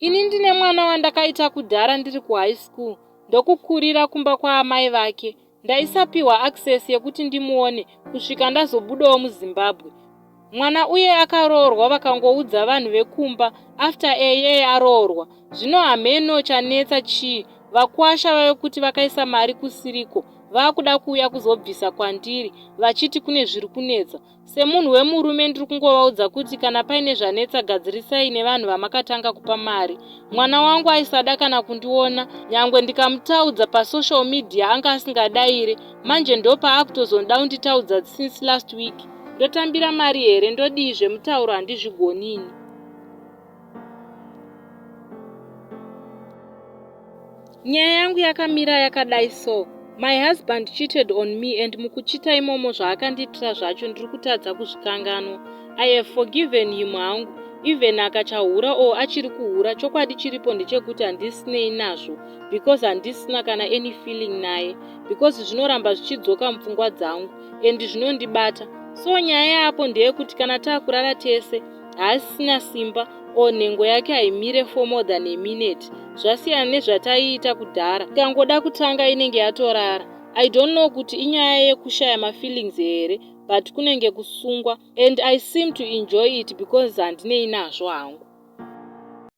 Ini ndine mwana wandakaita kudhara ndiri kuhigh school ndokukurira kumba kwaamai vake. Ndaisapiwa access yekuti ndimuone kusvika ndazobudawo muZimbabwe. Mwana uye akaroorwa vakangoudza vanhu vekumba after a year aroorwa. Zvino hameno chanetsa chii vakwasha vave kuti vakaisa mari kusiriko vakuda kuuya kuzobvisa kwandiri vachiti kune zviri kunetsa. Semunhu wemurume ndiri kungovaudza kuti kana paine zvanetsa gadzirisai nevanhu vamakatanga kupa mari. Mwana wangu aisada kana kundiona nyangwe ndikamutaudza pasocial media anga asingadaire manje ndopaakutozonda kunditaudza since last week. Ndotambira mari here ndodii zvemutauro handizvigoni ini. Nyaya yangu yakamira yakadai so. My husband cheated on me and mukuchita imomo zvaakandiitira zvacho ndiri kutadza kuzvikanganwa. I have forgiven him hangu even akachahura or achiri kuhura chokwadi chiripo ndechekuti handisinei nazvo because handisina kana any feeling naye because zvinoramba zvichidzoka mupfungwa dzangu and zvinondibata so nyaya yaapo ndeyekuti kana taakurara tese haasisina simba or nhengo yake haimire for more than a minute zvasiyana nezvataiita kudhara ikangoda kutanga inenge yatorara i don't know kuti inyaya yekushaya mafeelings here but kunenge kusungwa and i seem to enjoy it because handinei nazvo hangu.